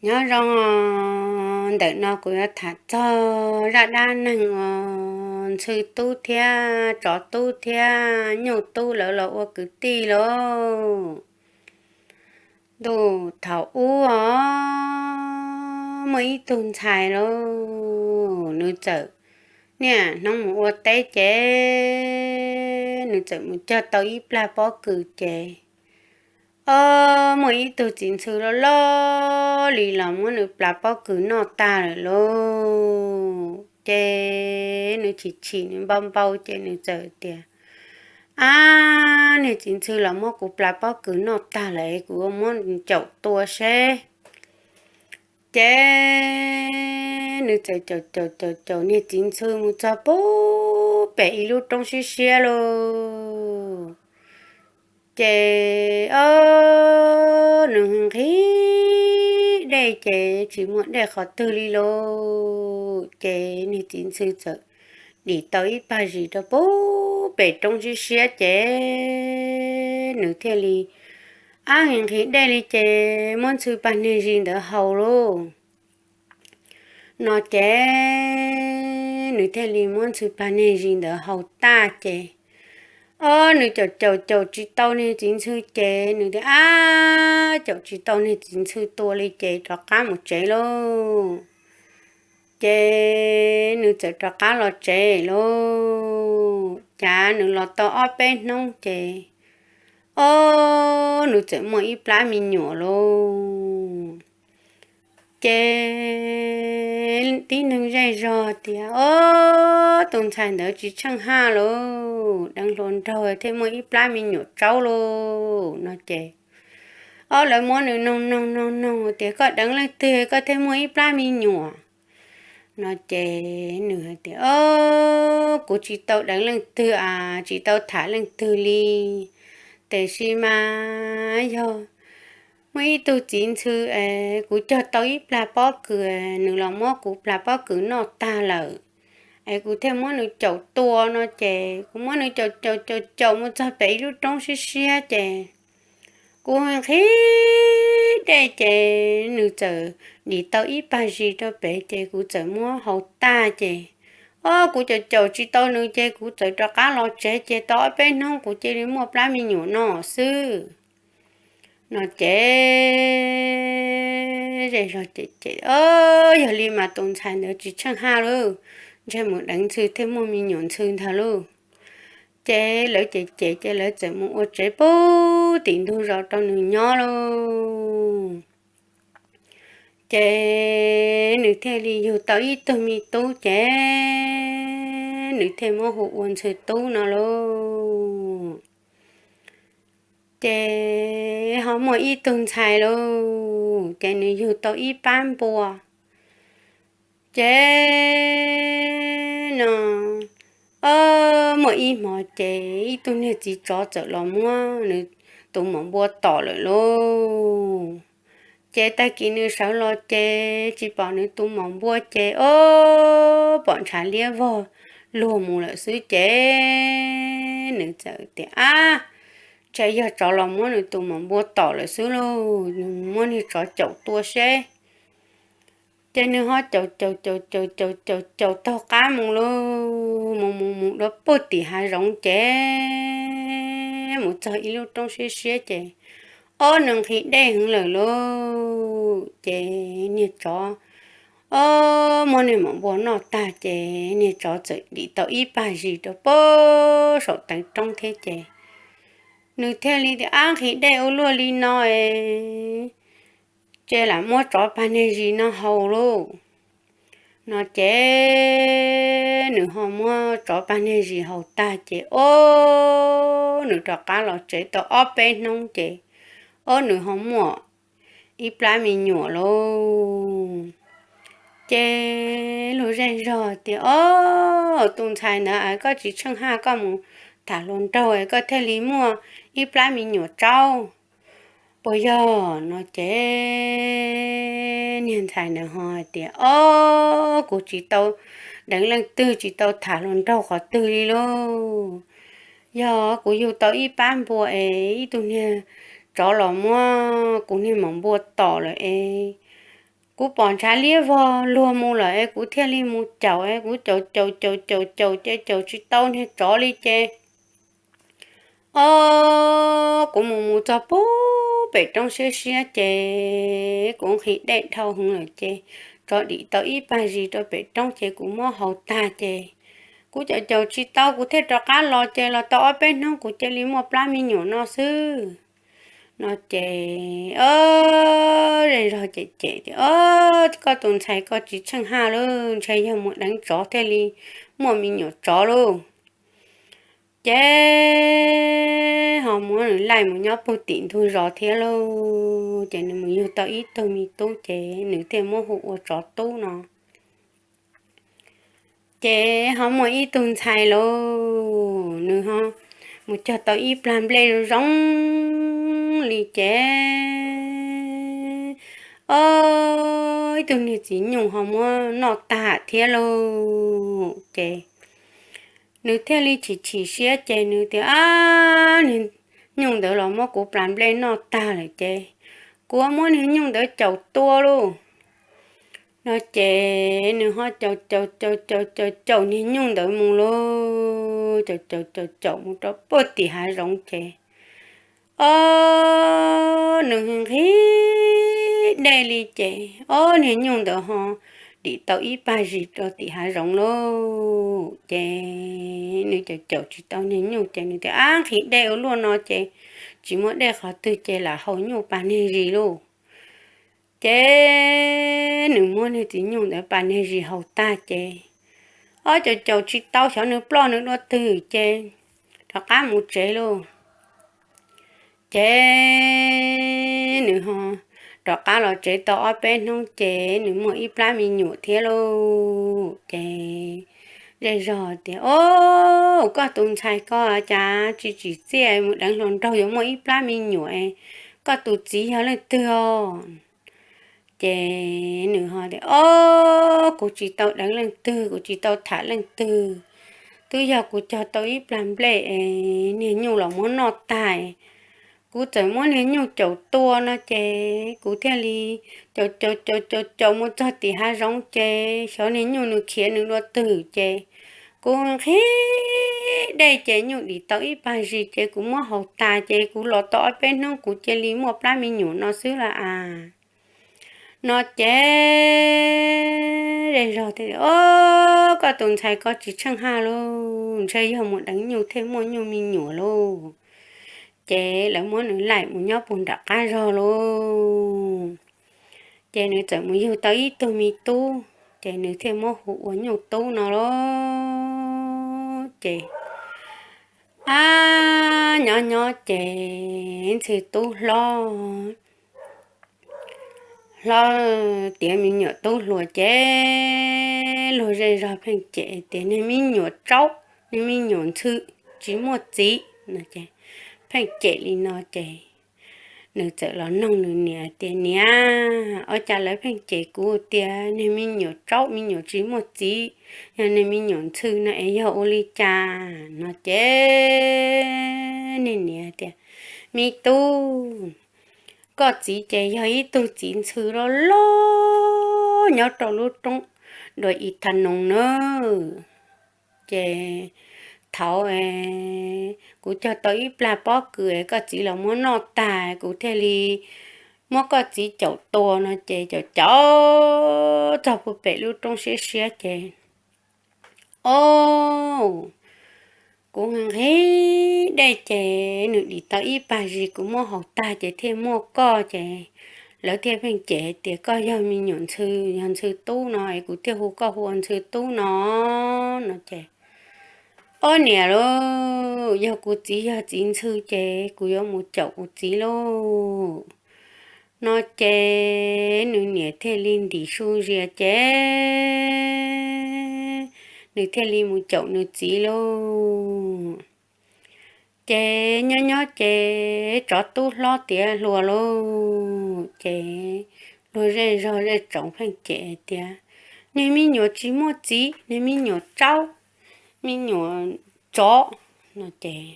Nyob zoo, ntawm no kuv yuav tham txog zaj dab neeg uas ntxhw tub thiab tsov tub thiab nyuj tub lawv los ua kwv tij lauj. Ntuj, thaum ub os, muaj ib tug ntxhais lauj, nws txawm niaj hnub mus ua teb ces nws txawm mus cog tau ib plag pob kws ces, o, muaj ib tug txiv ntxhw loj loj li los muab nws plag pob kws noj tag lawm lauj. Ces nws chim chim nws npau npau ces nws txawm tias, ab, niag txiv ntxhw los muab kuv plag pob kws noj tag lawm, kuv muab caum tua seb. Ces nws txawm caum caum caum caum niag txiv ntxhw mus txog pub pem ib lub roob siab siab lauj. Ces, o, nws nqhis dej ces tsis muaj dej qhov twg li lauj. Ces niag txiv ntxhw txawm dim tau ib pag zis rau pub pem roob siab siab ces nws thiaj li, ab, nqhis dej li ces muab ntxhw pag niag zis ntawd haus lauj. No ces nws thiaj li muab ntxhw pag niag zis ntawd haus tag ces, o, nws caum caum caum tsis tau niag txiv ntxhw ces nws tias, ab, caum tsis tau niag txiv ntxhw tua li ces rov qab mus tsev lauj. Ces nws txawm rov qab los tsev lauj. Cas nws los tau ob peb hnub ces, o, nws txawm muaj ib plab me nyuam lauj. Ces tib neeg zej zog tias, o, tus ntxhais ntawd tsis tsheej haj lauj, deev hluas nraug thiaj muaj ib plab me nyuam tsaub lauj. No ces, o, lawv muab nws noog noog noog noog tias, koj deev leej twg koj thiaj muaj ib plab me nyuam? No ces nws hais tias, o, kuv tsis tau deev leej twg a, tsis tau tham leej twg li. Tiam sis mas yog muaj ib tug txiv ntxhw es kuv cog tau ib plag pob kws, nws los muab kuv plag pob kws noj tag lawm, es kuv thiaj muab nws caum tua. No ces kuv muab nws caum caum caum caum mus txog pem ib lub roob siab siab ces kuv nqhis dej ces nws txawm dim tau ib pag zis rau pem ces kuv txawm muab haus tag ces, o, kuv caum caum tsis tau nws ces kuv txawm rov qab los tsev ces tau ob peb hnub kuv cia li muaj plab me nyuam no xwb. No ces zej zog ces, ces, o, yog li mas tus ntxhais ntawd tsis tsheej haj lauj, ntshe mus deev ntxhw thiaj muaj me nyuam ntxhw ntag lauj. Ces lawv ces ces ces lawv txawm mus ua tsev pub tim ntug zos rau nws nyob lauj. Ces nws thiaj li yug tau ib tug me tub ces nws thiaj muab hu ua ntxhw tub no lauj. Ces ho muaj ib tug ntxhais lauj, ces nws yug tau ib pab npua. Ces no, o, muaj ib hmo ces ib tug niag txiv tsov txawm los muab nws tus maum npua tom lawm lauj. Ces tag kis nws sawv los ces tsis pom nws tus maum npua ces, o, pom ntshav liab vog luag mus lawm xwb ces nws txawm tias, ab, ntshe yog tsov los muab nws tus maum npua tom lawm xwb lauj, nws muab niag tsov caum tua seb. Ces nws ho caum caum caum caum caum caum caum taug qab mus lauj, mus mus mus dua puag tim hav zoov ces mus txog ib lub roob siab siab ces, o, nws nqhis dej heev lawm lauj. Ces niag tsov, o, muab niag maum npua noj tag ces niag tsov txawm dim tau ib pag zis rau puag saum teev roob thiab ces nws thiaj li tias, ab, nqhis dej ua luaj li no es, ces lam muab tsov pag niag zis no haus lauj. No ces nws ho muab tsov pag niag zis haus tag ces, o, nws rov qab los tsev tau ob peb hnub ces, o, nws ho muaj ib plab me nyuam lauj. Ces luag zej zog tias, o, tus ntxhais ntawd es koj tsis tsheej haj koj mus tham hluas nraug es koj thiaj li muaj ib plab me nyuam tsaub puas yog? No ces niag ntxhais ntawd ho hais tias, o, kuv tsis tau deev leej twg tsis tau tham hluas nraug qhov twg li lauj. Yog kuv yug tau ib pab npua es ib tug niag tsov los muab kuv niag maum npua tom lawm es kuv pom ntshav liab vog luag mus lawm es kuv thiaj li mus caum es kuv caum caum caum caum caum ces caum tsis tau niag tsov li ces, ob, kuv mus mus txog pub pem roob siab siab ces kuv nqhis dej dhau heev lawm ces tsov dim tau ib pag zis rau pem roob ces kuv muab haus tag ces kuv caum caum tsis tau kuv thiaj rov qab los ces los tau ob peb hnub kuv cia li muaj plab me nyuam no xwb. No ces, ob, zej zog cem cem tias, ob, koj tus ntxhais koj tsis tsheej haj lauj, ntshe yog mus deev tsov thiaj li muaj me nyuam tsov lauj. Ces ho muab nws laij mus nyob puag tim ntug zos thiab lauj, ces nws mus yug tau ib tug me tub ces nws thiaj muab hu ua Tsov Tub no. Ces ho muaj ib tug ntxhais lauj, nws ho mus cog tau ib plag nplej zoo zoo li ces, ob, ib tug niag txiv nyuj ho muab noj tag thiab lauj. Ces nws thiaj li chim chim siab ces nws tias, ab, niag nyuj ntawd los muab kuv plag nplej noj tag lawm ces kuv muab niag nyuj ntawd caum tua lauj. No ces nws ho caum caum caum caum caum caum niag nyuj ntawd mus lauj, caum caum caum caum mus rau puag tim hav zoov ces, ob, nws nqhis dej li ces, ob, niag nyuj ntawd ho dim tau ib pag zis rau tim hav zoov lauj. Ces nws caum caum tsis tau niag nyuj ces nws tias, ab, nqhis dej ua luaj no ces tsis muaj dej qhov twg ces lam haus nyuj pas niag zis lauj. Ces nws muab niag txiv nyuj ntawd pas niag zis haus tag ces, ob, caum caum tsis tau xyov nws ploj nws dua twg ces rov qab mus tsev lauj. Ces nws ho rov qab los tsev tau ob peb hnub ces nws muaj ib plab me nyuam thiab lauj. Ces zej zog tias, ob, koj tus ntxhais koj cas tsis tsim txiaj mus deev hluas nraug yuav muaj ib plab me nyuam, koj tus txiv yog leej twg os? Ces nws ho tias, ob, kuv tsis tau deev leej twg, kuv tsis tau tham leej twg, twb yog kuv cog tau ib plag nplej es niag nyuj los muab noj tag, kuv txawm muab niag nyuj caum tua no ces kuv thiaj li caum caum caum caum caum mus txog tim hav zoov ces xyov niag nyuj nws khiav nws dua twg ces kuv nqhis dej ces nyuj dim tau ib pag zis ces kuv muab haus tas ces kuv los tau ob peb hnub kuv cia li muaj plab me nyuam no xwb lauj as. No ces zej zog tias, ob, koj tus ntxhais koj tsis tsheej haj lauj, ntshe yog mus deev nyuj thiaj muaj nyuj me nyuam lauj. Ces lawv muab nws laim mus nyob puag nram qab zog lauj. Ces nws txawm mus yug tau ib tug me tub ces nws thiaj muab hu ua Nyuj Tub no lauj. Ces, ab, nyob nyob ces ntxhw tub hlob hlob tiav me nyuam tub hluas ces luag zej zog pheej cem tias niag me nyuam tsaub, niag me nyuam ntxhw, tsis muaj txiv no ces pheej cem li no ces nws txawm los noog nws niam tias, niam, ua cas lawv pheej cem kuv tias niag me nyuam tsaub me nyuam tsis muaj txiv, yog niag me nyuam ntxhw no es yog ua li cas no ces niag niam tias, me tub, koj txiv ces yog ib tug txiv ntxhw loj loj nyob rau lub roob dua Ib Thaj Noog nawb. Ces thaud kuv cog tau ib plag pob kws es koj txiv los muab noj tag kuv thiaj li muab koj txiv caum tua no ces caum caum txog puag pem lub roob siab siab ces, o, kuv nqhis dej ces nws dim tau ib pag zis kuv muab haus tag ces thiaj muaj koj ces lawv thiaj pheej cem tias koj yog me nyuam ntxhw, yog ntxhw tub no es kuv thiaj hu koj hu ua ntxhw tub no no ces, o niam lauj, yog kuv txiv yog txiv ntxhw ces kuv yuav mus caum kuv txiv lauj no ces nws niam thiaj li ntim su zias ces nws thiaj li mus caum nws txiv lauj. Ces nyob nyob ces tsov tub hlob tiav hluas lauj ces luag zej zog zej tsoom pheej cem tias, niag me nyuam tsis muaj txiv, niag me nyuam tsaub, me nyuam tsov no ces,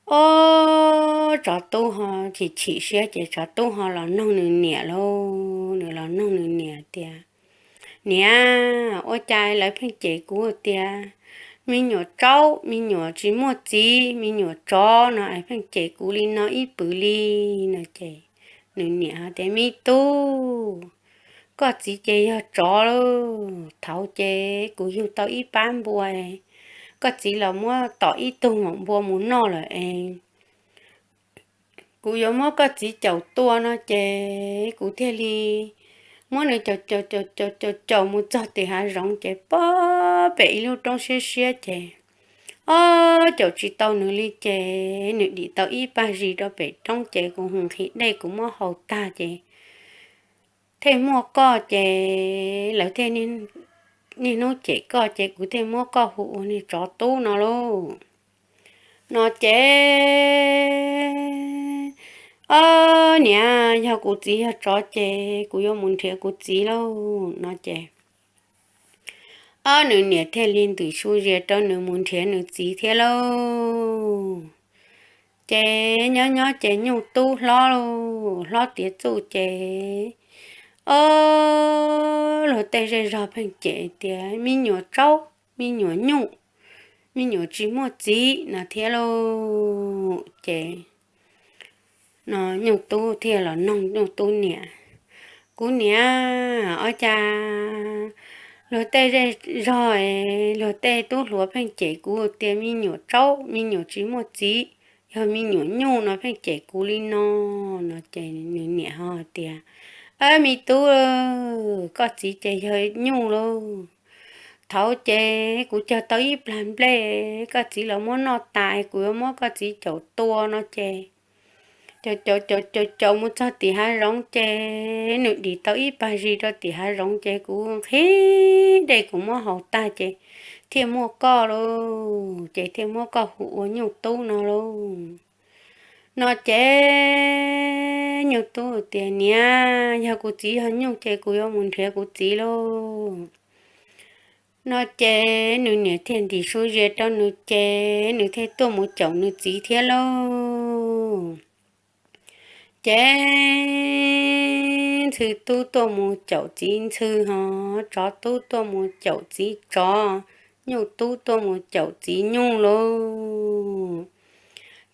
o, tsov tub ho chim chim siab ces tsov tub ho los noog nws niam lauj. los noog nws niam tias, Niam, ua cas lawv pheej cem kuv tias me nyuam tsaub, me nyuam tsis muaj txiv, me nyuam tsov no es pheej cem kuv li no ib pwm li? No ces nws niam tias, Me tub, koj txiv ces yog tsov lauj. Thaud ces kuv yug tau ib pab npua, koj txiv los muab tom ib tug maum npua mus noj lawm es kuv yuav muab koj txiv caum tua no ces kuv thiaj li muab nws caum caum caum caum caum caum mus txog tim hav zoov ces pom pem ib lub roob siab siab ces ob caum tsis tau nws li ces nws dim tau ib pag zis rau pem roob ces kuv hu nqhis dej kuv muab haus tag ces thiaj muaj koj ces lawv thiaj niaj hnub cem koj ces kuv thiaj muab koj hu ua niag tsov tub no lauj. No ces, Ob niam, yog kuv txiv yog tsov ces kuv yuav mus nrhiav kuv txiv lauj. No ces ob nws niam thiaj li ntws su zias rau nws mus nrhiav nws txiv thiab lauj. Ces nyob nyob ces nyuj tub hlob lauj, hlob tiav txuj ces ob luag tej zej zog pheej cem tias me nyuam tsaub, me nyuam nyuj, me nyuam tsis muaj txiv no thiab lauj. Ces no nyuj tub thiaj los noog nyuj tub niam, Kuv niam, ua cas luag tej zej zog es luag tej tub hluas pheej cem kuv tias me nyuam tsaub, me nyuam tsis muaj txiv, yog me nyuam nyuj no pheej cem kuv li no? No ces nws niam ho tias, Ab me tub, koj txiv ces yog nyuj lauj. Thaud ces kuv cog tau ib plag nplej, koj txiv los muab noj tas, kuv yuav muab koj txiv caum tua no ces caum caum caum caum caum mus txog tim hav zoov ces nws dim tau ib pag zis rau tim hav zoov ces kuv nqhis dej kuv muab haus tag ces thiaj muaj koj lauj, ces thiaj muab koj hu ua nyuj tub no lauj. No ces nyuj tub tias, Niam, yog kuv txiv yog nyuj ces kuv yuav mus nrhiav kuv txiv lauj. No ces nws niam thiaj ntim su zias rau nws ces nws thiaj tuaj mus caum nws txiv thiab lauj. Ces ntxhw tub tuaj mus caum txiv ntxhw ho, tsov tub tuaj mus caum txiv tsov, nyuj tub tuaj mus caum txiv nyuj lauj.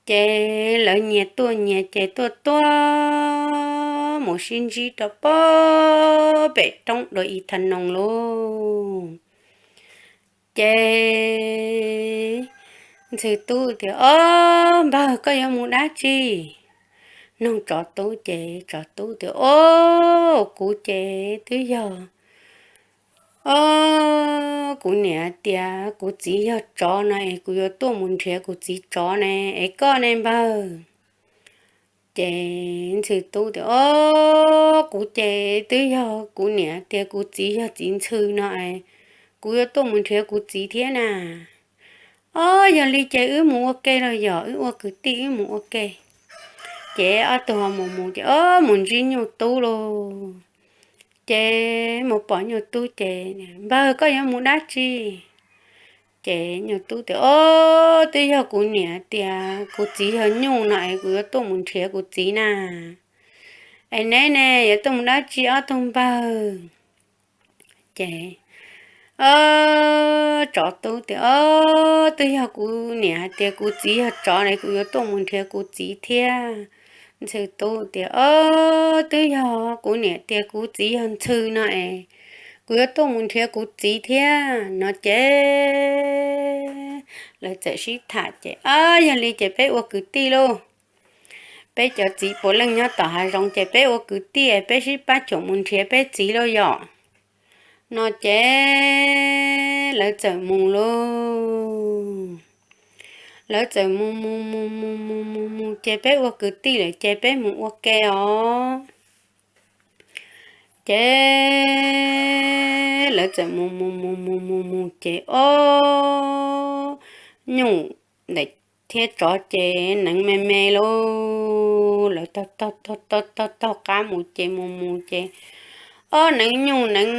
Ces lawv nyias tuaj nyias ces tuaj tuaj mus sib ntsib rau pem roob dua ib thaj noos lauj. Ces ntxhw tub tias, Ob npawg, koj yuav mus dab tsi? Noog tsov tub ces tsov tub tias, Ob, kuv ces twb yog, ob, kuv niam tias kuv txiv yog tsov no es kuv yuav tuaj mus nrhiav kuv txiv tsov ne, es koj ne npawg? Ces ntxhw tub tias, Ob, kuv ces twb yog kuv niam tias kuv txiv yog txiv ntxhw no es kuv yuav tuaj mus nrhiav kuv txiv thiab na. Ob, yog li ces wb mus ua ke los yog wb ua kwv tij wb mus ua ke. Ces ob tug ho mus mus ces ob mus ntsib nyuj tub lauj. Ces mus pom nyuj tub ces, Npawg, koj yuav mus dab tsi? Ces nyuj tub tias, Ob, twb yog kuv niam tias kuv txiv yog nyuj no es kuv yuav tuaj mus nrhiav kuv txiv na. Es neb ne, yuav tuaj mus dab tsi ob tug npawg? Ces tsov tub tias, Ob, twb yog kuv niam hais tias kuv txiv yog tsov ne, kuv yuav tuaj mus nrhiav kuv txiv thiab. Ntxhw tub tias, Ob, twb yog kuv niam tias kuv txiv yog ntxhw no es kuv yuav tuaj mus nrhiav kuv txiv thiab. No ces lawv txawm sib tham ces, Ob, yog li ces peb ua kwv tij lauj. Peb cov txiv puav leej nyob tom hav zoov ces peb ua kwv tij, peb sib pab caum mus nrhiav peb txiv lauj yom. No ces lawv txawm mus lauj. Lawv txawm mus mus mus mus mus mus mus ces, Peb ua kwv tij lawm ces peb mus ua ke os. Ces lawv txawm mus mus mus mus mus mus ces ob, nyuj ntawm thiab tsov ces neev me me lauj. Lawv taug taug taug taug taug qab mus ces mus mus ces ob neev nyuj neev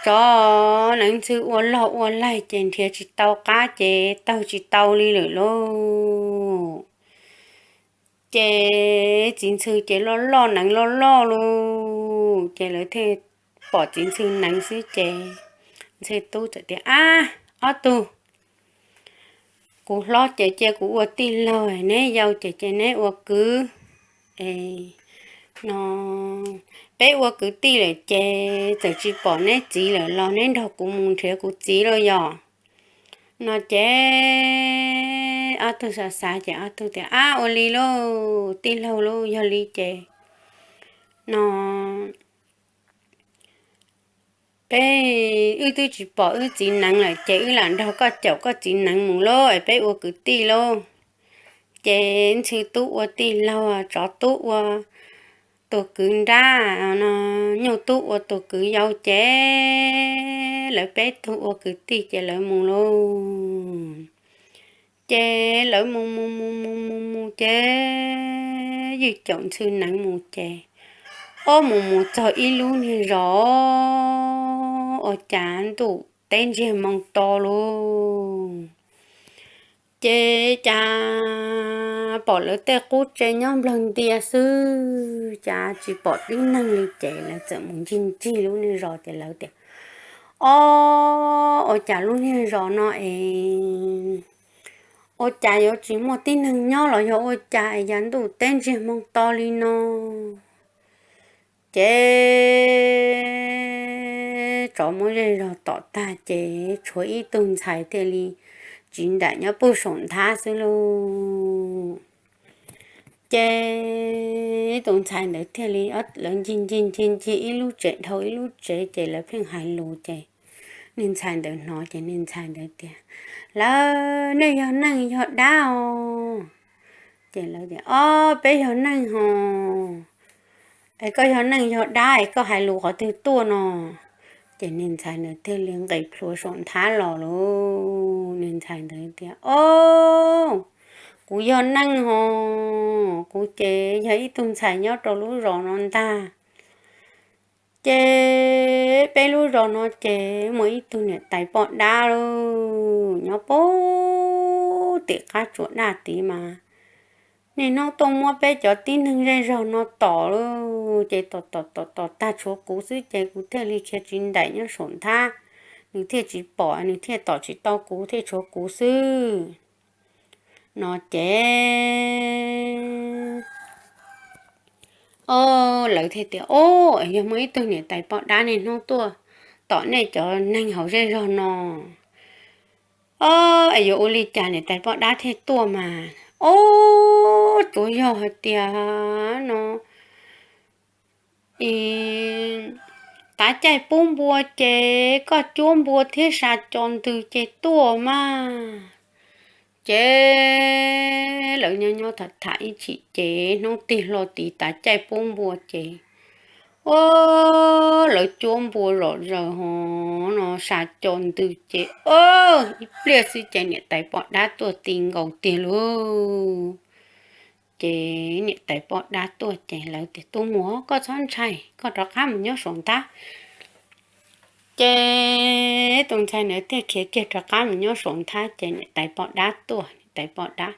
tsov neev ntxhw ua log ua laig ces nrhiav tsis tau qab ces taug tsis tau li lawm lauj. Ces txiv ntxhw ces loj loj neev loj loj lauj. Ces lawv thiaj pom txiv ntxhw neev xwb ces ntxhw tub txawm tias, Ab, ob tug, kuv hlob ces cia kuv ua tij laug, neb yau ces cia neb ua kwv. Es no peb ua kwv tij lawm ces txawm tsis pom neb txiv lawm los neb nrog kuv mus nrhiav kuv txiv lauj yog? No ces ob tug xav xav ces ob tug tias, Ab, ua li lauj, tij laug lauj, yog li ces no peb, wb twb tsis pom wb txiv neev lawm ces wb lam nrog koj caum koj txiv neev mus lauj, es peb ua kwv tij lauj. Ces ntxhw tub ua tij laug, tsov tub ua tus kwv nrab, no nyuj tub ua tus kwv yau ces lawv peb tug ua kwv tij ces lawv mus lauj. Ces lawv mus mus mus mus mus mus ces ywj caum ntxhw neev mus ces, ob mus mus txog ib lub niag zos, ua cas ntuj teb ntsiag moo to lauj. Ces cas pom lawv tej qub tse nyob nplawg ntia xwb, cas tsis pom tib neeg li ces lawv txawm mus ncig ncig lub niag zos ces lawv tias, Ob, ua cas lub niag zos no es ua cas yuav tsis muaj tib neeg nyob los yog ua cas es yav ntuj teb ntsiag moo to li no? Ces tsov muab zej zog tom tag ces tshuav ib tug ntxhais thiaj li tsis nraim nyob puag saum nthab xwb lauj. Ces ib tus ntxhais ntawd thiaj li, lawv ncig ncig ncig ncig ib lub tsev dhau ib lub tsev ces lawv pheej hais lus ces niag ntxhais ntawd hnov ces niag ntxhais ntawd tias, Lawv, nej yog neeg yog dab os? Ces lawv tias, Ob, peb yog neeg hos. Es koj yog neeg yog dab es koj hais lus qhov twg tuaj no? Ces niag ntxhais ntawd thiaj li nqis plhuav saum nthab los lauj. Niag ntxhais ntawd tias, Ob, kuv yog neeg hos, kuv ces yog ib tug ntxhais nyob rau lub zos no ntag. Ces peb lub zos no ces muaj ib tug niam tais poj dab lauj, nyob puag tim qab tsuas daj tid mas niaj hnub tuaj muab peb cov tib neeg zej zog no tom lauj. Ces tom tom tom tom tag tshuav kuv xwb ces kuv thiaj li khiav tsis nraim nyob saum nthab, nws thiaj tsis pom, nws thiaj tom tsis tau kuv thiaj tshuav kuv xwb. No ces, o, lawv thiaj tias, Ob, yog muaj ib tug niam tais poj dab niaj hnub tuaj tom nej cov neeg hauv zej zog no. Ob, es yuav ua li cas niam tais poj dab thiaj tuaj mas? Ob, tsuas yog hais tias no tav caij pub npua ces koj cuab npua thiab sa co ntws ces tuaj mas. Ces lawv nyob nyob tham tham ib chim ces hnub tig hlo tid tav caij pub npua ces, o, lawv cuab npua zom zaws hos no sa co ntws ces, o, ib pliag xwb ces niam tais poj dab tuaj ti nkaus tiag lauj. Ces niam tais poj dab tuaj ces lawv tias, Tus muam, koj txhob ntshai, koj rov qab mus nyob saum nthab. Ces tus ntxhais ntawd thiaj khiav kiag rov qab mus nyob saum nthab ces niam tais poj dab tuaj, niam tais poj dab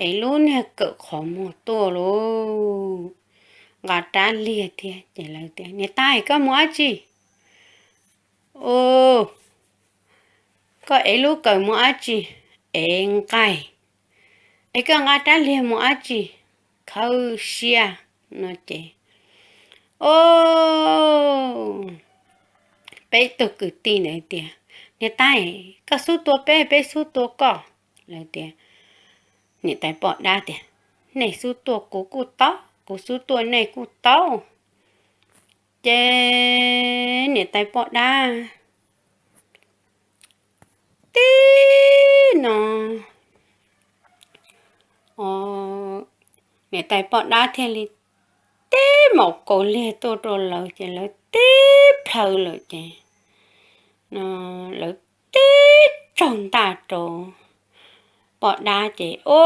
ev lub niag kawm qhov muag tuaj lauj, nqa rab liag thiab ces lawv tias, Niam tais, koj mus dab tsi? Koj ev lub kawm mus dab tsi? Ev nqaij. Es koj nqa rab liag mus dab tsi? Khawb siab. No ces, o, peb tug kwv tij ntawd tias, Niam tais, koj xub tua peb, peb xub tua koj. Lawv tias, niam tais poj dab tias, Nej xub tua kuv kuj tau, kuv xub tua nej kuj tau. Ces niam tais poj dab tib no, niam tais poj dab thiaj li tib maum kaus liag tuaj rau lawv ces lawv tib plhaw lawm ces lawv tib tsaug ntaj rau poj dab ces, o,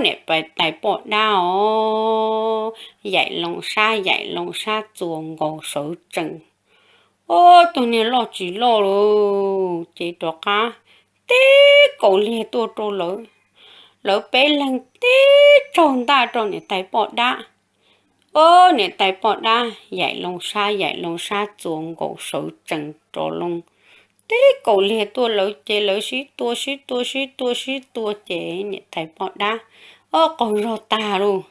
niam tais poj dab os, yaim loo sab yaim loo sab txuas nkaus sawv tsees, o, tus niag loj tsis loj lawm ces rov qab tib kaus liag tuaj rau lawv. Lawv peb leeg tib tsaug ntaj rau niam tais poj dab, Ob niam tais poj dab yaim loo sab yaim loo sab txuas nkaus sawv tsees rov loo, tib kaum liag tuaj lawv ces lawv sib tua sib tua sib tua sib tua ces niam tais poj dab ob qaug zog tag lauj.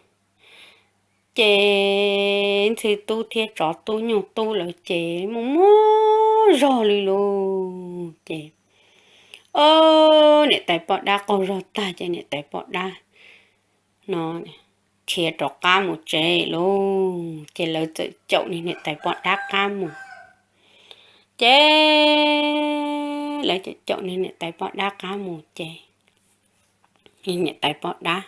Ces ntxhw tub thiab tsov tub nyuj tub lawv ces muaj muaj zog li lauj. Ces ob niam tais poj dab qaug zog tag ces niam tais poj dab no khiav rov qab mus tsev lauj. Ces lawv txawm caum niag niam tais poj dab qab mus. Ces lawv caum niag niam tais poj dab qab mus ces niam tais poj dab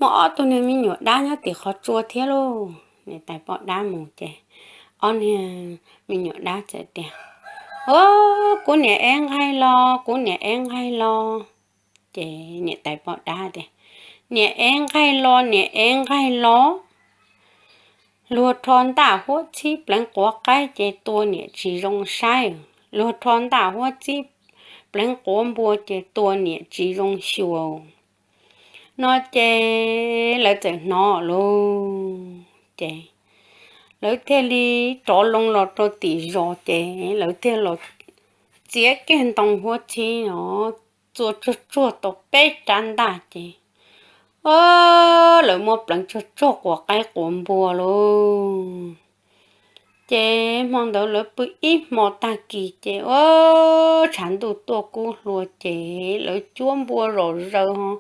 muaj ob tug niag me nyuam dab nyob tim qhov tsua thiab lauj. Niam tais poj dab mus ces ob niag me nyuam dab txawm tias, Au, kuv niam ev nqaij los, kuv niam ev nqaij los. Ces niam tais poj dab tias, Niam ev nqaij los, niam ev nqaij los. Luag rho ntaj huab txhib pleev quav qaib ces tua niam tsis zoo saib, luag rho ntaj huab txhib pleev quav npua ces tua niam tsis zoo xyuas. No ces lawv txawm hnov lauj, ces lawv thiaj li rov loo los rau tim zos ces lawv thiaj los txiav kiag ntoo huab txhib no txua tsuag tsuag tau peb rab ntaj ces, o, lawv muab pleev tsuag tsuag quav qaib quav npua lauj. Ces hmo ntawd lawv pw ib hmo tag kis ces, o, tshav ntuj tuaj kub hlua ces lawv cuab npua zom zaws ho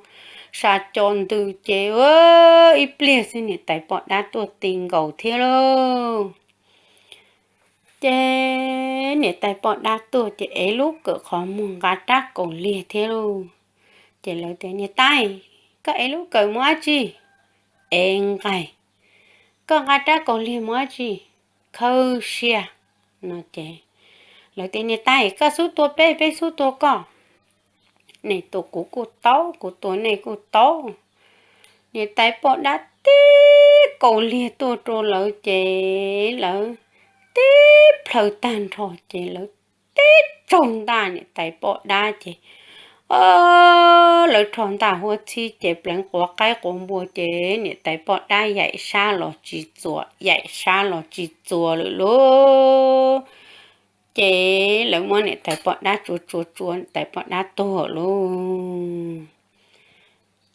sa co ntws ces, o, ib pliag xwb niam tais poj dab tuaj ti nkaus thiab lauj. Ces niam tais poj dab tuaj ces ev lub kawm qhov muag nqa rab kaus liag thiab lauj. Ces lawv tias, Niam tais, koj ev lub kawm mus dab tsi? Ev nqaij. Koj nqa rab kaus liag mus dab tsi? Khawb siab. No ces lawv tias, Niam tais, koj xub tua peb, peb xub tua koj. Nej tua kuv kuj tau, kuv tua nej kuj tau. Niam tais poj dab tib kaus liag tuaj rau lawv ces lawv tib plhaw tag nrho ces lawv tib tsaug ntaj niam tais poj dab ces, o, lawv rho ntaj huab txhib ces pleev quav qaib quav npua ces niam tais poj dab yaim sab los tsis txuas, yaim sab los tsis txuas lawm lauj. Ces lawv muab niam tais poj dab tsuav tsuav tsuav niam tais poj dab tuag lauj.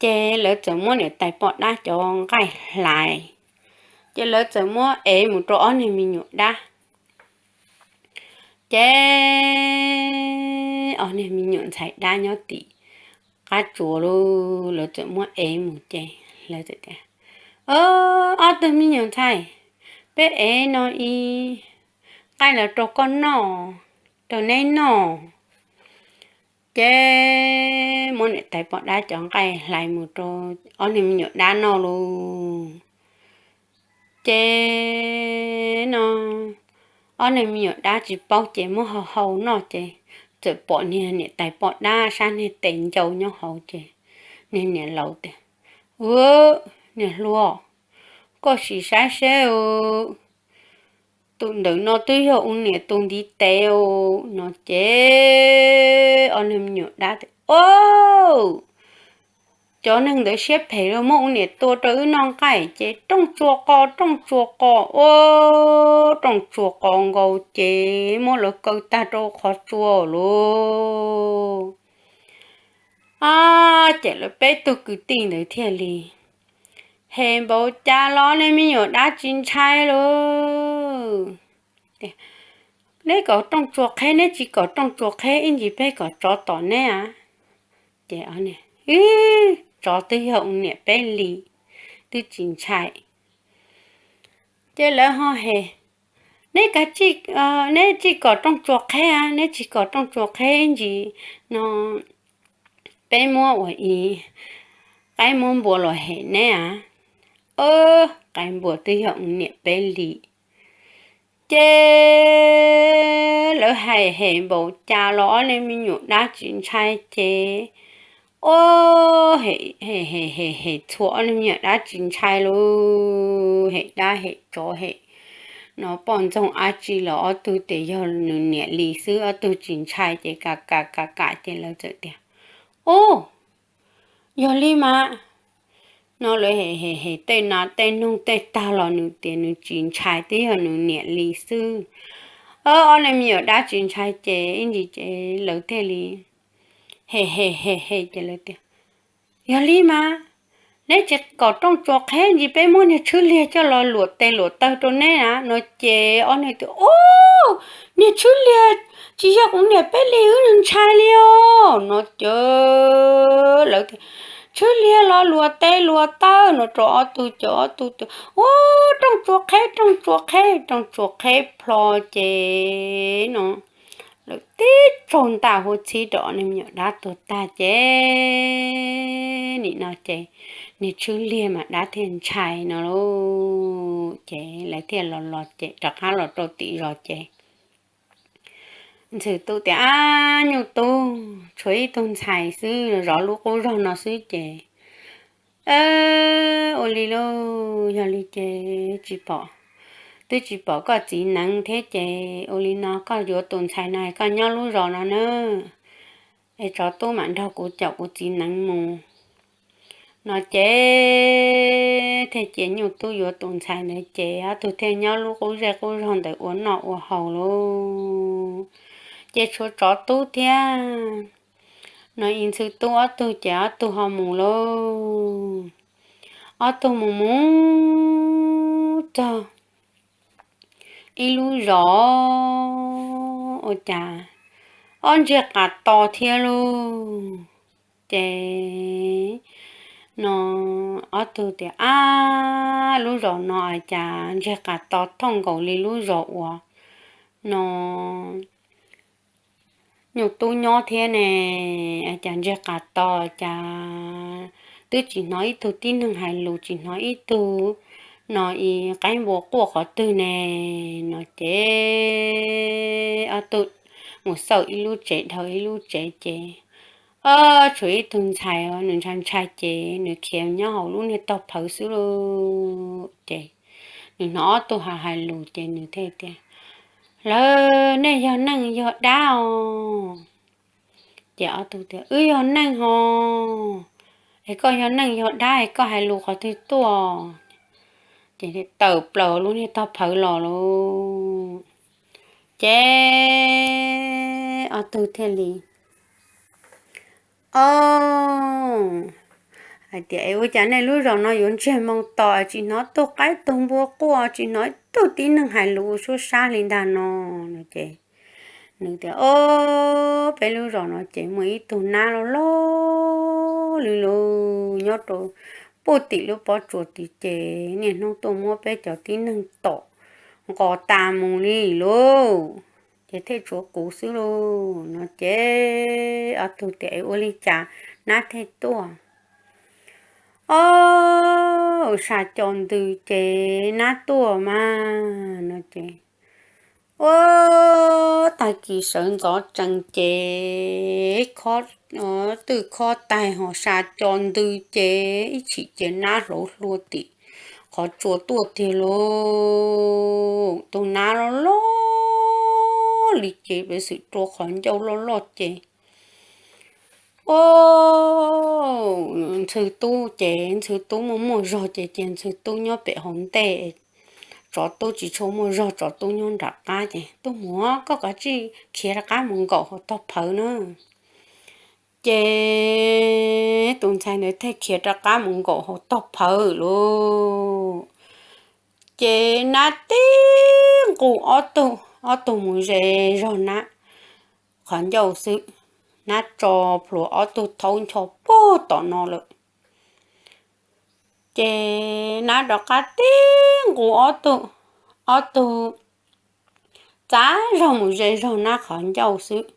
Ces lawv txawm muab niam tais poj dab cov nqaij hlais, ces lawv txawm muab ev mus rau ob niag me nyuam dab. Ces ob niag me nyuam ntxhais dab nyob tim qab tsuas lauj, lawv txawm muab ev mus ces lawv txawm tias, Ob tug me nyuam ntxhais, peb ev no ib nqaij los rau koj noj, rau neb noj. Ces muab niam tais poj dab cov nqaij hlais mus rau ob niag me nyuam dab noj lauj. Ces no ob niag me nyuam dab tsis paub ces muab hau hau noj ces txawm pom niag niam tais poj dab sab niag tes ncau nyob hauv ces niag niam laus tias, Ua, niam hluas, koj sim saib seb, tus ntawm no twb yog ua niam tus ntiv tes no ces ob niag me nyuam dab tias, Au, cov neeg ntawd siab phem los muab ua niam tua rau wb noj nqaij ces rooj tsua qo, rooj tsua qo, ua rooj tsua qo nkaus ces muab lawv kaw tag rau qhov tsua lauj. Ces lawv peb tug kwv tij ntawd thiaj li hem npaum cas los niag me nyuam dab tsis ntshai lauj. Neb kom rooj tsua qheb, neb tsis kom rooj tsua qheb ib ntsis peb kom tsov tom neb a. Ces tsov twb yog ua niam peb li, twb tsis ntshai. Ces lawv ho hem, Neb kav tsij, neb tsis kom rooj tsua qheb a, neb tsis kom rooj tsua qheb ib ntsis no peb muab ua ib qaib muab npua los hem neb a. Qaib npua twb yog ua niam peb li. Ces lawv hais hem npaum cas los ob niag me nyuam dab tsis ntshai ces, o, hem hem hem hem txhua ob niag me nyuam dab tsis ntshai lauj, hem dab hem tsov hem no poj ntxoog dab tsi los ob tug tias yog nws niam li xwb ob tug tsis ntshai ces kam kam kam kam ces lawv txawm tias, Ub, yog li mas no lawv hem hem hem tej nas tej noog tej tag los nws tias nws tsis ntshai, twb yog nws niam li xwb. Ob niag me nyuam dab tsis ntshai ces ib ntsis ces lawv thiaj li hem hem hem hem ces lawv tias, yog li mas neb tsis kom rooj tsuas qheb ntsis peb muab niag tshwb liag coj los luam tes luam taw rau neb na no ces ob niag tias, ub, niag tshwb liag tsis yog kuv niam peb li wb ntshai li os no ces lawv tias, tshwb liag los luam tes luam taw no rau ob tug ces ob tug tias, ub, rooj tsuas qheb, rooj tsuas qheb, rooj tsuas qheb plho ces no lawv tib tsaug ntaj huab txhib rau ob niag me nyuam dab tuag tag ces nim no ces niag tshwb liag mas dab thiaj ntshai no lauj. Ces lawv thiaj los los ces rov qab los rau tim zos ces Ntxhw Tub tias, ab, Nyuj Tub, tshuav ib tug ntxhais xwb zov lub qub zog no xwb ces ua li lauj, yog li ces tsis pom, twb tsis pom koj txiv neev thiab ces ua li no koj yuav tus ntxhais no koj nyob lub zos no na, es tsov tub mam nrog kuv caum kuv txiv neev mus no ces thiaj cia Nyuj Tub yuav tus ntxhais ntawd ces ob tug thiaj nyob lub qub zej qub zog ntawd ua noj ua haus lauj. Ces tshuav tsov tub thiab no ib Ntxhw Tub ob tug ces ob tug ho mus lauj. Ob tug mus mus txog ib lub zos ua cas ob ntseg qas to thiab lauj. Ces no ob tug tias, ab, lub zos no ua cas ntseg qas to thooj nkaus li lub zos uas no Nyuj Tub nyob thiab ne, ua cas ntseg qas to cas twb tsis hnov ib tug tib neeg hais lus, tsis hnov ib tug no ib qeeb npua quaj qhov twg ne no ces ob tug mus xauj ib lub tsev dhau ib lub tsev ces ob tshuav ib tug ntxhais nws ntshai ntshai ces nws khiav nyob hauv lub niag tog phawv xwb lauj. Ces nws hnov ob tug hais hais lus ces nws thiaj tias, lawv, nej yog neeg yog dab os? Ces ob tug tias, wb yog neeg os. Es koj yog neeg yog dab es koj hais lus qhov twg tuaj? Ces tawm plaws lub niag tog phawv los lauj. Ces ob tug thiaj li ob hais tias, es ua cas nej lub zos no yuav ntsiag moo to tsis hnov tug qaib tug npua quaj, tsis hnov tug tib neeg hais lus ua suab sab li ntag no no ces nws tias, ob, peb lub zos no ces muaj ib tug nab loj loj li lus nyob rau puag tim lub pob tsuas tim ces niaj hnub tuaj muab peb cov tib neeg tom nqos tas mus li lauj. Ces thiaj tshuav kuv xwb lauj no ces ob tug tias, ua li cas nab thiaj tuaj? Ob, sa co ntws ces nab tuaj mas no ces ua tag kis sawv ntxov tsees ces twb khob taig ho sa co ntws ces ib chim ces nab hlauv hlua tim qhov tsua tuaj tiag lauj. Tus nab loj loj li ces peb xwm rua qhov ncauj loj loj ces ua Ntxhw Tub ces Ntxhw Tub muaj muaj zog ces ces Ntxhw Tub nyob pem hauv ntej, tsov tub tsis tshua muaj zog, tsov tub nyob nram qab ces, tub muam, koj kav tsij khiav rov qab mus nkaum hauv tog phawv na. Ces tus ntxhais ntawd thiaj khiav rov qab mus nkaum hauv tog phawv lauj. Ces nab tib nqus ob tug, ob tug mus ze zog nab qhov ncauj xwb, nab tso plhuav ob tug thaub ncho puag tom no lawm. Ces nab rov qab tib nqus ob tug, ob tug txav zog mus ze zog nab qhov ncauj xwb.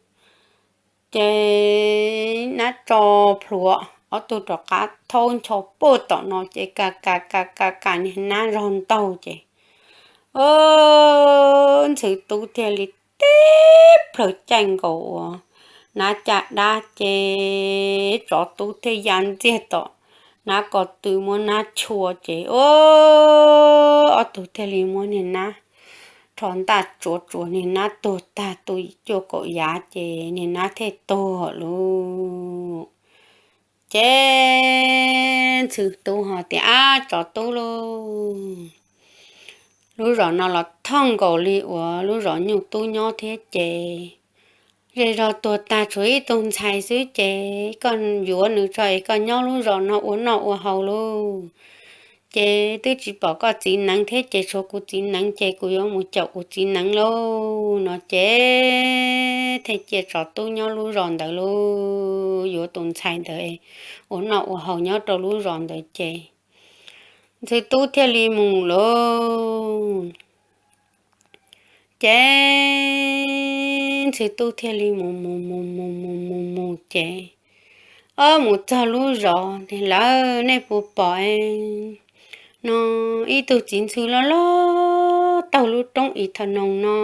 Ces nab tso plhuav ob tug rov qab thaub ncho puag tom no ces ka ka ka ka ka niag nab zog ntaug ces, o, Ntxhw Tub thiaj li tib plhaws caij nkaus uas nab caj dab ces tsov tub thiaj ya ntxiag tom nab ko tw muab nab chua ces, o, ob tug thiaj li muab niag nab rho ntaj tsuav tsuav niag nab tuag tag tu cuaj kaum yav ces niag nab thiaj tuag lauj. Ces Ntxhw Tub ho tias, Ab, tsov tub lauj, lub zos no los thooj nkaus li uas lub zos nyuj tub nyob thiab ces zej zog tuag tag tshuav ib tug ntxhais xwb ces koj yuav nws tso es koj nyob lub zos no ua noj ua haus lauj. Ces twb tsis pom koj txiv neev thiab ces tshuav kuv txiv neev ces kuv yuav mus caum kuv txiv neev lauj. No ces thiaj cia tsov tub nyob lub zos ntawd lauj, yuav tus ntxhais ntawd ua noj ua haus nyob rau lub zos ntawd ces Ntxhw Tub thiaj li mus lauj. Ces Ntxhw Tub thiaj li mus mus mus mus mus mus mus ces, ob, mus txog lub zos tias, Lawv, nej puas pom no ib tug txiv ntxhw loj loj taug lub roob ib thav noog no?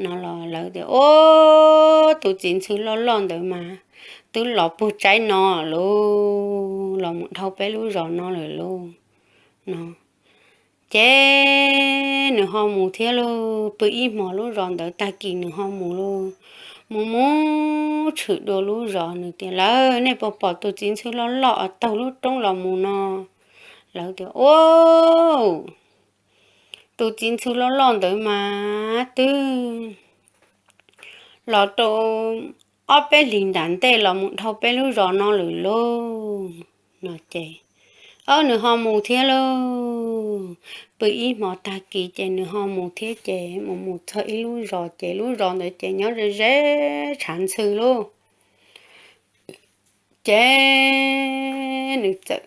No los lawv tias, Ob, tus txiv ntxhw loj loj ntawd mas twb los puag tsaib no lauj, los mus dhau peb lub zos no lawm lauj. No ces nws ho mus thiab lauj, pw ib hmos lub zos ntawd tag kis nws ho mus lauj. Mus mus tshwm dua lub zos nws tias, Lawv, nej puas pom tus txiv ntxhw loj loj taug lub roob los mus no? Lawv tias, Ob, tus txiv ntxhw loj loj ntawd mas twb los rau ob peb hlis nram ntej los mus dhau peb lub zos no lawm lauj. No ces, ob, nws ho mus thiab lauj, pw ib hmos tag kis ces nws ho mus thiab ces mus mus txog ib lub zos ces lub zos ntawd ces nyob ze ze tshav ntxhw lauj. Ces nws txawm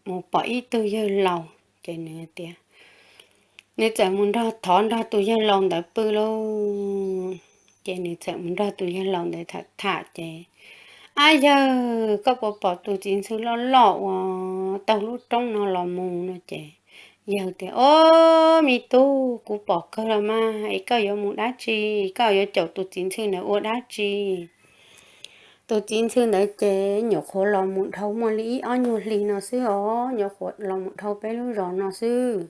mus pom ib tug yawg laus ces nws tias, nws txawm mus nrog thov nrog tus yawg laus ntawd pw lauj. Ces nws txawm mus nrog tus yawg laus ntawd tham tham ces, Ab yawg, koj puas pom tus txiv ntxhw loj loj uas taug lub roob no los mus? No ces yawg tias, Ob, me tub, kuv pom kawg los mas, es koj yuav mus dab tsi? Koj yuav caum tus txiv ntxhw ntawd ua dab tsi? Tus txiv ntxhw ntawd ces nyuam qhuav los mus dhau muaj li ib ob nyuag hli no xwb os, nyuam qhuav los mus dhau peb lub zos no xwb.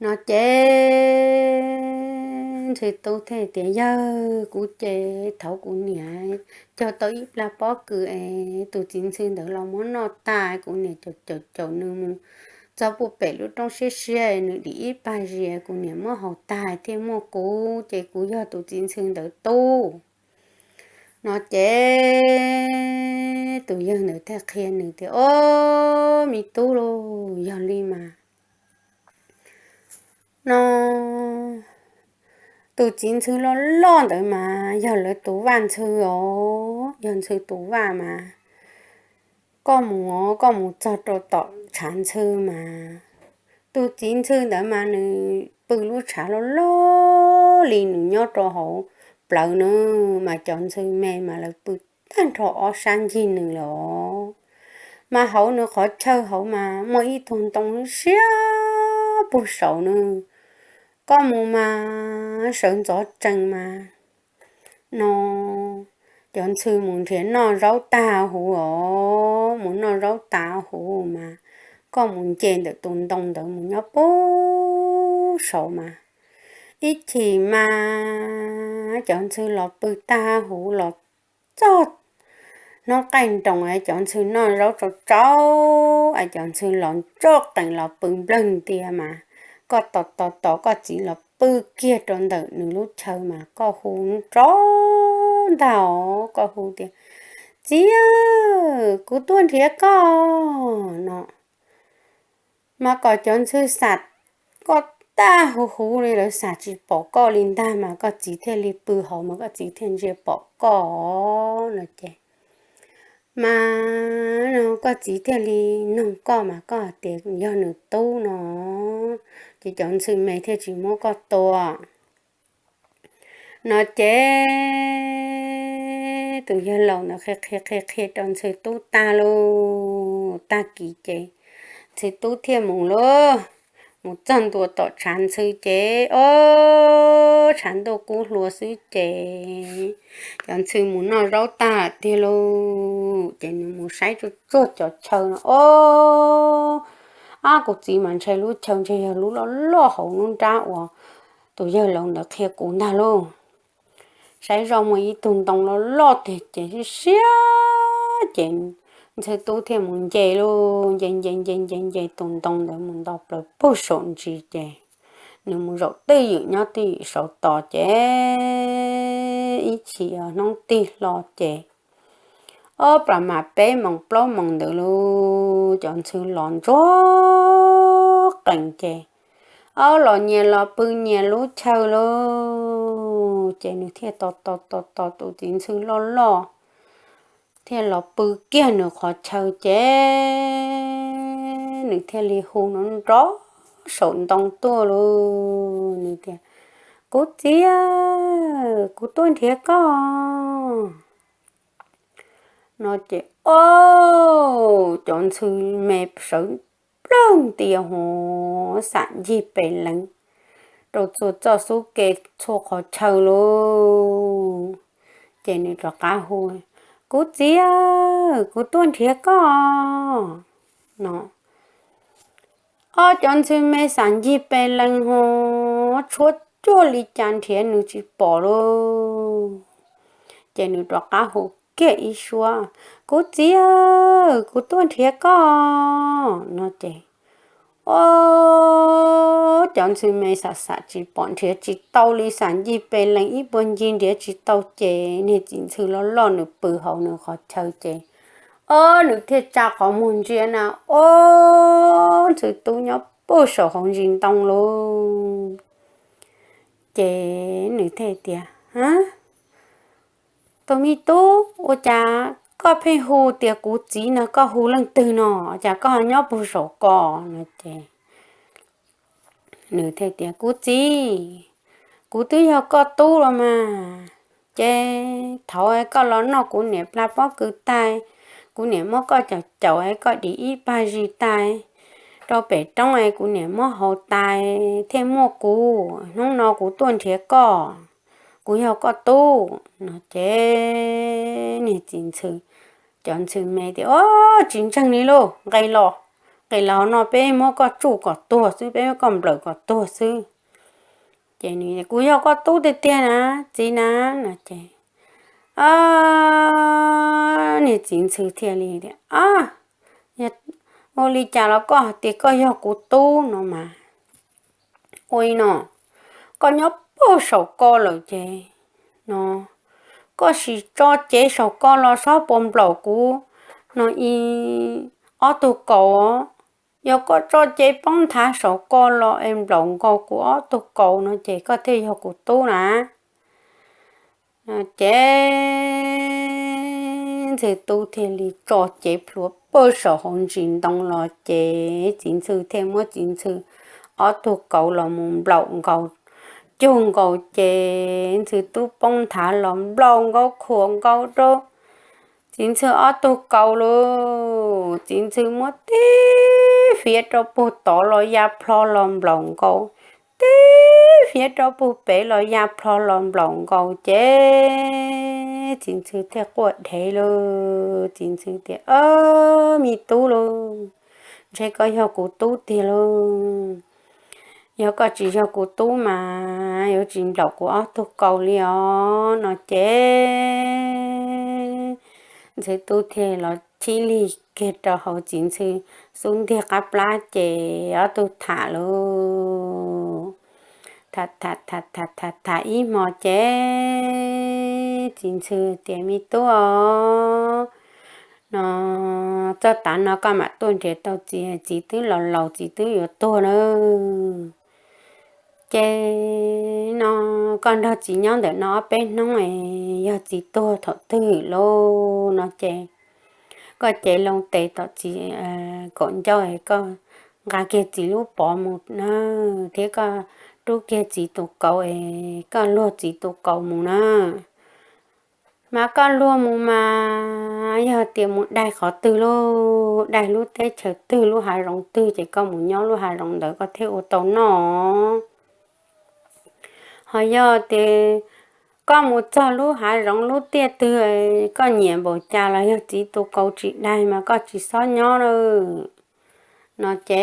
No ces Ntxhw Tub thiaj tias, Yawg, kuv ces thaum kuv niam cog tau ib plag pob kws es tus txiv ntxhw ntawd los muab noj tag, kuv niam caum caum caum nws mus txog puag pem lub roob siab siab, nws dim ib pag zias, kuv niam muab haus tag thiaj muaj kuv, ces kuv yog tus txiv ntxhw ntawd tub. No ces tus yawg ntawd thiaj qhia nws tias, Ob, me tub lauj, yog li mas no tus txiv ntxhw loj loj ntawd mas yog lawv tus vaj ntxhw os, yog ntxhw tus vaj mas koj mus, koj mus txog rau tom tshav ntxhw mas tus txiv ntxhw ntawd mas nws pw lub tshav loj loj li, nws nyob rau hauv plawv no, mas cov ntxhw me mas lawv pw tag nrho ob sab ncig nws lawm. Mas hauv nws qhov chaw hauv mas muaj ib tug ntoo siab puag saud no, koj mus mas sawv ntxov tsees mas no cov ntxhw mus nrhiav noj zaub tag huv os, mus noj zaub tag huv mas koj mus nce ntawm tus ntoo ntawd mus nyob puag saud mas ib chim mas cov ntxhw los pw tag huv los txog hnub qaij nroos es cov ntxhw noj zaub tsau tsau es cov ntxhw los ntso qees los pw nplawg ntias mas koj tos tos tos koj txiv los pw kiag rau ntawm nws lub chaw mas koj hu nrov ntag os, koj hu tias, Txiv, kuv tuaj nrhiav koj no. Mas kom cov ntxhw xam koj tag huv huv li, lawv xam tsis pom koj li ntag mas koj txiv thiaj li pw hauv mas koj txiv thiaj ntsia pom koj no ces, mas koj txiv thiaj li noog koj mas koj tias yog nws tub no, ces cov ntxhw me thiaj tsis muab koj tua. No ces tus yawg laus ntawd qhia qhia qhia qhia rau ntxhw tub tag lauj, tag kis ces ntxhw tub thiaj mus lauj. Mus txog ntua tom tshav ntxhw ces ob, tshav ntuj kub hluas xwb ces cov ntxhw mus noj zaub tag tiag lauj, ces nws mus saib tsuag tsuag cov chaw no, ob, ab, kuv txiv mas ntshe lub chaw ntshe yog lub loj loj hauv lub nrab uas tus yawg laus ntawd qhia kuv ntag lauj. Saib zoj muaj ib tug ntoo loj loj tiag ces siab ces Ntxhw tub thiaj mus nce lauj, nce nce nce nce nce tus ntoo ntawd mus nto plaws pug saum ntsis ces nws mus zaum twj ywm nyob twj ywm saum tod ces ib chim hnub tig hlo ces ob plas mas peb moos plaub moos ntawd lauj, cov ntxhw los ntsuag qees ces ob los nyias los pw nyias lub chaw lauj. Ces nws thiaj tos tos tos tos tus txiv ntxhw loj loj thiaj los pw kiag nws qhov chaw ces nws thiaj li hu nrov nrov saum ntoo tuaj lauj, nws tias, Kuv txiv, kuv tuaj nrhiav koj. No ces ob cov ntxhw me sawv nplawg ntia huv xam ncig pes lees rau txhua txoj xub ke txhua qhov chaw lauj. Ces nws rov qab hu, Kuv txiv, kuv tuaj nrhiav koj. No ob cov ntxhw me xam ncig pes lees huv tshuab cuag li cas nrhiav nws tsis pom lauj. Ces nws rov qab hu kiag ib suab, Kuv txiv, kuv tuaj nrhiav koj. No ces ob cov ntxhw me xam xam tsis pom nrhiav tsis tau li, xam ncig pes lees ib puag ncig nrhiav tsis tau ces niag txiv ntxhw loj loj nws pw hauv nws qhov chaw ces ob nws thiaj tsa qhov muag ntsia na ob ntxhw tub nyob pug saum hauv ntsis ntoo lauj. Ces nws thiaj tias, Tus me tub, ua cas koj pheej hu tias kuv txiv no, koj hu leej twg no, cas koj nyob pug saum ko? No ces nws thiaj tias, Kuv txiv, kuv twb yog koj tub los mas. Ces thaum koj los noj kuv niam plag pob kws tais, kuv niam muab koj caum caum es koj dim ib pag zis tais rau pem roob es kuv niam muab haus tais thiaj muaj kuv. Hnub no kuv tuaj nrhiav koj, kuv yog koj tub. No ces niag txiv ntxhw, cov ntxhw me tias, Ob, tsis ntseeg li lauj, nqis los, nqis los no peb muab koj tsuj kom tuag xwb, peb muab koj nplawm kom tuag xwb. Ces nws, Kuv yog koj tub tiag tiag na, txiv na. No ces niag txiv ntxhw thiaj li tias, Ua li cas los koj hais tias koj yog kuv tub no mas? Ua li no, koj nyob pug saum ko lawm ces no koj sim tso cev saum ko los saib puas nplaum kuv no ib ob tug kaus. Yog koj tso cev poob nthav saum ko los es nplaum nkaus kuv ob tug kaus no ces koj thiaj yog kuv tub na. Ces ntxhw tub thiaj li tso cev plhuav pug saum hauv ntsis ntoo los ces txiv ntxhw thiaj muab txiv ntxhw ob tug kaus los mus nplaum nkaus, cug nkaus ces ntxhw tub poob nthav los nplaum nkaus khuam nkaus rau txiv ntxhw ob tug kaus lauj. Txiv ntxhw muab tib fiav rau pug tod los ya plho los nplaum nkaus, tib fiav rau pug pem los ya plho los nplaum nkaus ces txiv ntxhw thiaj quaj dhev lauj. Txiv ntxhw tias, Ob, me tub lauj, ntshe koj yog kuv tub tiag lauj. Yog koj tsis yog kuv tub mas yuav tsis nplaum kuv ob tug kaus li os. No ces ntxhw tub thiaj los chib lig kiag rau hauv txiv ntxhw xub ntiag qab plab ces ob tug tham lauj. Tham tham tham tham tham ib hmo ces txiv ntxhw tias, Me tub os, no txog tav no koj mam tuaj nrhiav tau txiv, txiv twb laus laus, txiv twb yuav tuag na. Ces no koj nrog txiv nyob ntawm no ob peb hnub es yog txiv tuag thaum twg lauj no ces koj cev loo tes tom txiv kaum ncauj es koj nqa kiag txiv lub pov mus na, thiab koj rub kiag txiv tus kaus es koj luag txiv tus kaus mus na. Mas koj luag mus mas yog tias mus dai qhov twg lauj, dai lub teb chaws twg lub hav zoov twg ces koj mus nyob lub hav zoov ntawd koj thiaj ua tau noj. Ho yog tias koj mus txog lub hav zoov lub tiaj twg koj nyiam npaum cas los yog txiv tus kaus tsis dai mas koj tsis txhob nyob na. No ces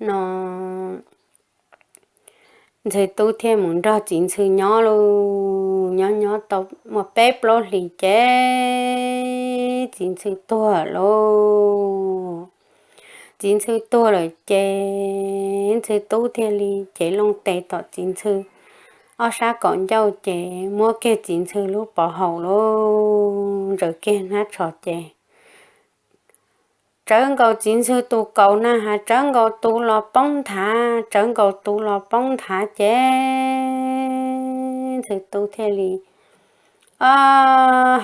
no ntxhw tub thiaj mus nrog txiv ntxhw nyob lauj. Nyob nyob tau muaj peb plaub hlis ces txiv ntxhw tuag lauj. Txiv ntxhw tuag lawm ces ntxhw tub thiaj li cev loo tes tom txiv ntxhw ob sab kaum ncauj ces muab kiag txiv ntxhw lub pov haum lauj, ntsaws kiag hnab tsho ces tsawv nkaus txiv ntxhw tus kaus na has, tsawv nkaus tu los poob nthav, tsawv nkaus tu los poob nthav ces ntxhw tub thiaj li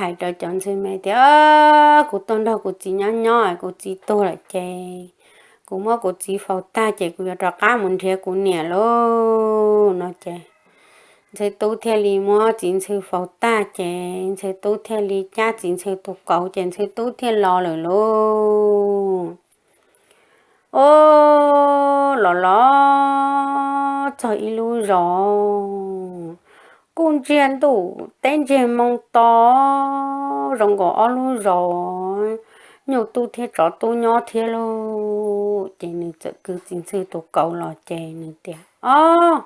hais rau cov ntxhw me tias, Kuv tuaj nrog kuv txiv nyob nyob, kuv txiv tuag lawm ces kuv muab kuv txiv faus tag ces kuv yuav rov qab mus nrhiav kuv niam lauj no ces ntxhw tub thiaj li muab txiv ntxhw faus tag ces ntxhw tub thiaj li cab txiv ntxhw tus kaus ces ntxhw tub thiaj los lawm lauj. Ob, los los txog ib lub zos, kuj ntsiag ntuj teb ntsiag moo to, zoo nkaus ob lub zos nyuj tub thiab tsov tub nyob thiab lauj. Ces nws txawm kwv txiv ntxhw tus kaus los ces nws tias, Ob,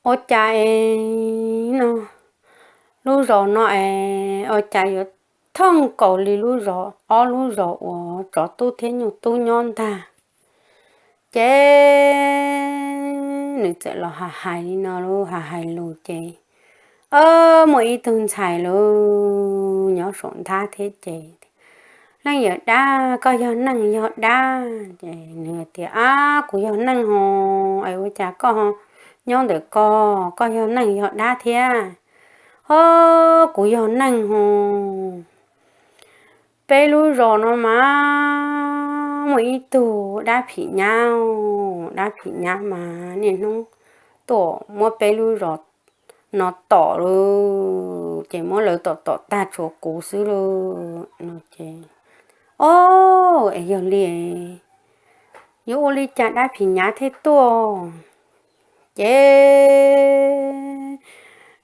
ua cas es no lub zos no es ua cas yuav thooj nkaus li lub zos, ob lub zos uas tsov tub thiab nyuj tub nyob ntag? Ces nws txawm los hais hais li no lauj, hais hais lus ces, ob, muaj ib tug ntxhais lauj nyob saum nthab thiab ces, Leej yawm dab, koj yog neeg yog dab? Ces nws tias, Ab, kuv yog neeg ho, es ua cas koj nyob ntawm ko, koj yog neeg yog dab thiab? Ob, kuv yog neeg ho. Peb lub zos no mas muaj ib tug dab phim nyab, dab phim nyab mas niaj hnub tuaj muab peb lub zos no tom lauj, ces muab lawv tom tom tag tshuav kuv xwb lauj no ces, Ob, es yog li yuav ua li cas dab phim nyab thiaj tuaj? Ces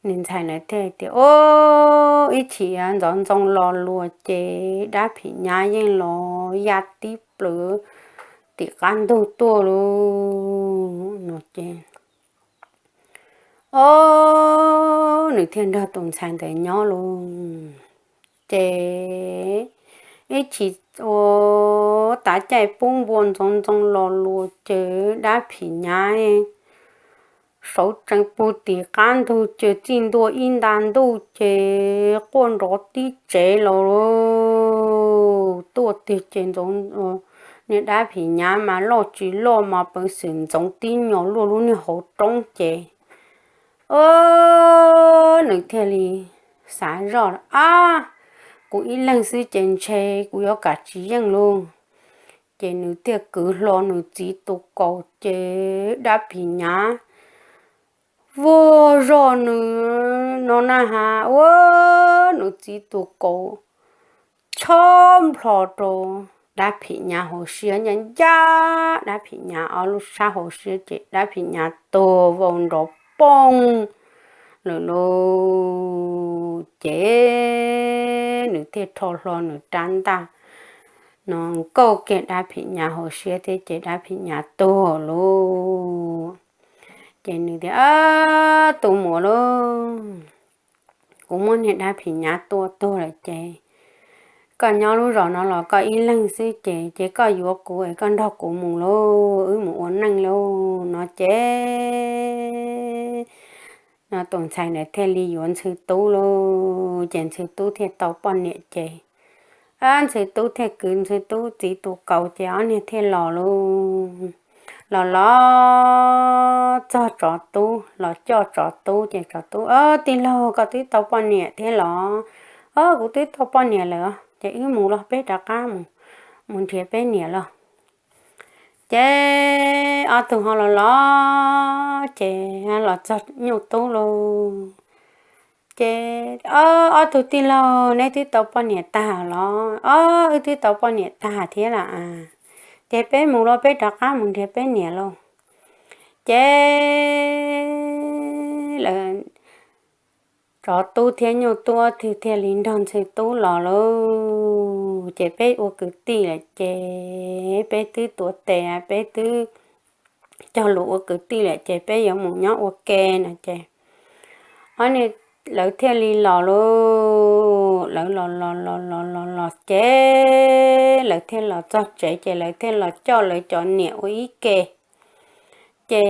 nws ntxhais na thiaj tias, Ob, ib chim ntxoov ntxoo lo lus ces dab phim nyab yeej los ya tib plawv tim qab ntug tuaj lauj no ces, ob, nws thiaj nrog tus ntxhais ntawd nyob lauj. Ces ib chim ua tav caij pub npua ntxoov ntxoo lo lus ces dab phim nyab sawv tsees pug tim qab ntug ces txij ntua ib nta ntuj ces quaj nrov tib tsev los tuaj tiag ces ntxoov, niag dab phim nyab mas loj tsis loj mas peev xwm ntxoov tib nyuag luaj lub niag hauv roob ces, ob, nws thiaj li xav zoj, Ab, kuv ib leeg xwb ces ntshe kuv yuav kam tsis yeej lauj. Ces nws thiaj kwv hlo nws txiv tus kaus ces dab phim nyab vuag zog nws no na has, ua nws txiv tus kaus chob nplho rau dab phim nyab hauv siab, ncaj ncaj dab phim nyab ob lub sab hauv siab ces dab phim nyab tuag vau nrov poog lawm lauj. Ces nws thiaj rho hlo nws rab ntaj no nkauj kiag dab phim nyab hauv siab thiab ces dab phim nyab tuag lauj. Ces nws tias, Tus muam lauj, kuv muab niag dab phim nyab tua tuag lawm ces koj nyob lub zos no los koj ib leeg xwb ces, ces koj yuav kuv es koj nrog kuv mus lauj, wb mus ua neej lauj no ces, no tus ntxhais ntawd thiaj li yuav ntxhw tub lauj. Ces ntxhw tub thiaj tau poj niam ces, ntxhw tub thiaj kwv ntxhw tub txiv tus kaus ces ob niag thiaj los lauj. Los los txog tsov tub los coj tsov tub ces tsov tub, Ob, tij laug, koj twb tau poj niam thiab los? Ob, kuv twb tau poj niam lawm ces wb mus los peb rov qab mus, mus nrhiav peb niam los. Ces ob tug ho los los ces los txog nyuj tub lauj. Ces, Ob, ob tug tij laug, neb twb tau poj niam tag los? Ob, wb twb tau poj niam tag thiab las. Ces peb mus los peb rov qab mus nrhiav peb niam lauj. Ces lawv tsov tub thiab nyuj tub ob tug thiaj li nrog ntxhw tub los lauj. Ces peb ua kwv tij lawm ces peb twb tuav tes, peb twb cog lus ua kwv tij lawm ces peb yuav mus nyob ua ke no ces, ob niag, lawv thiaj li los lauj. Lawv los los los los los los ces lawv thiaj los txog tsev ces lawv thiaj los coj lawv cov niam ua ib ke. Ces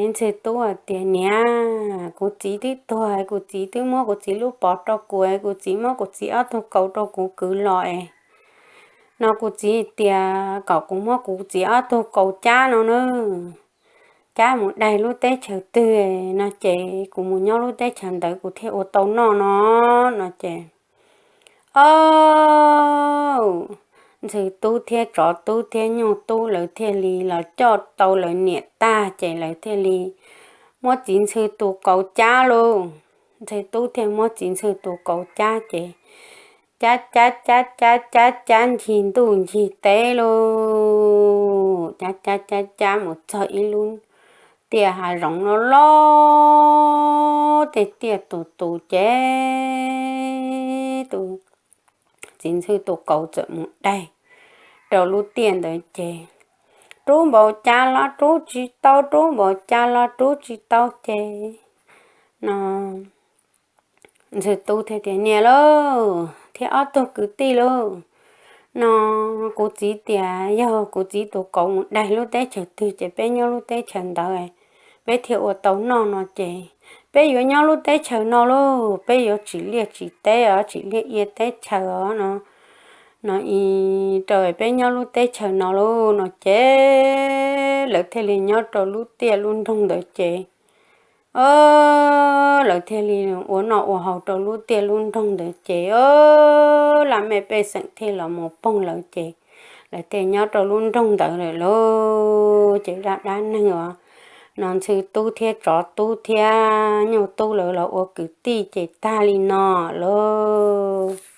Ntxhw Tub hais tias, Niam, kuv txiv twb tuag, kuv txiv twb muab kuv txiv lub pov rau kuv, kuv txiv muab kuv txiv ob tug kaus rau kuv kwv los es, no kuv txiv tias kom kuv muab kuv txiv ob tug kaus cab no na, cab mus daig lub teb chaws twg no ces kuv mus nyob lub teb chaws ntawd kuv thiaj ua tau noj no. No ces, o, Ntxhw Tub thiab Tsov Tub thiab Nyuj Tub lawv thiaj li los coj tau lawv niam tag ces lawv thiaj li muab txiv Ntxhw tus kaus cab lauj. Ntxhw Tub thiaj muab txiv Ntxhw tus kaus cab ces cab cab cab cab cab cab ncig ntuj ncig teb lauj, cab cab cab cab mus txog ib lub tiaj hav zoov loj loj, tej tiaj tus tus ces tus txiv Ntxhw tus kaus txawm mus daig rau lub tiaj ntawd ces rub npau cas los rub tsis tau, rub npau cas los rub tsis tau ces no Ntxhw Tub thiaj tias, Niam lauj thiab ob tug kwv tij lauj, no kuv txiv tias yog kuv txiv tus kaus mus daig lub teb chaws twg ces peb nyob lub teb chaws ntawd peb thiaj ua tau noj no ces peb yuav nyob lub teb chaws no lauj, peb yuav tsim liaj tsim teb os, tsim liaj ia teb chaws os no, no rau peb nyob lub teb chaws no lauj. No ces lawv thiaj li nyob rau lub tiaj lub nroog ntawd ces, o, lawv thiaj li ua noj ua haus rau lub tiaj lub nroog ntawd ces, o, laj mej pej xeem thiaj los mus poob lawv ces lawv thiaj nyob rau lub nroog ntawd lawm lauj. Ces zaj dab neeg uas no Ntxhw Tub thiab Tsov Tub thiab Nyuj Tub lawv los ua kwv tij ces tag li no lauj.